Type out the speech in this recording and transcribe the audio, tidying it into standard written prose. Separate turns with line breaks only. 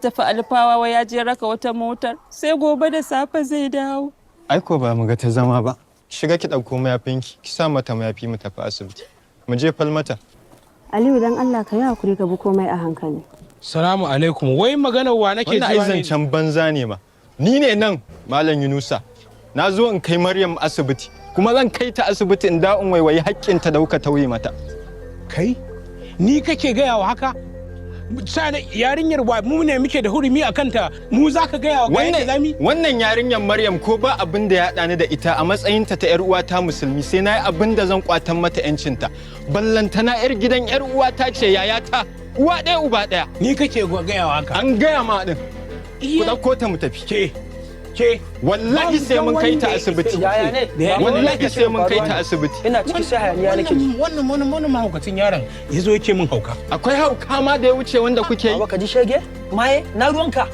Tafi Alfawa, wai ya je raka wata motar, sai gobe da safe zai dawo.
Aiko ba mu ga ta zama ba. Shiga ki ɗauko mayafinki, ki sa mata mayafi, mu tafi asibiti. Mu je falmata.
Aliyu, dan Allah ka yi hakuri, ka bi komai a hankali.
Salamu alaikum. Wai maganar wa nake
Wannan ai
jiwa ne?
zancen banza ne ma. Ni ne nan Malam Yunusa. Na zo in kai Maryam asibiti. Kuma zan kai ta asibiti in da in waiwayi haƙƙinta da kuka tauye mata.
Kai? Ni kake gaya wa haka? Sani, yarinyar wa mu ne muke da hurumi a kanta, mu za ka gaya wa ga yadda zami?
Wannan yarinyar Maryam, ko ba abin da ya haɗa ni da ita a matsayinta ta 'yar uwata musulmi, sai na yi abin da zan kwatan mata 'yancinta. Ballantana 'yar gidan 'yar uwata ce, yayata. Uwa ɗaya uba ɗaya.
Ni kake gaya wa haka?
An gaya ma ɗin. Ku ɗauko ta mu tafi.
Ke, ke.
Wallahi sai mun kai ta asibiti.
Yaya ne?
Wallahi sai mun kai ta asibiti.
Ina ciki sai hayaniya nake ji.
Wannan mahaukacin yaron ya zo yake min hauka.
Akwai hauka ma da ya wuce wanda kuke yi?
Baba, ka ji shege? Maye, na ruwanka.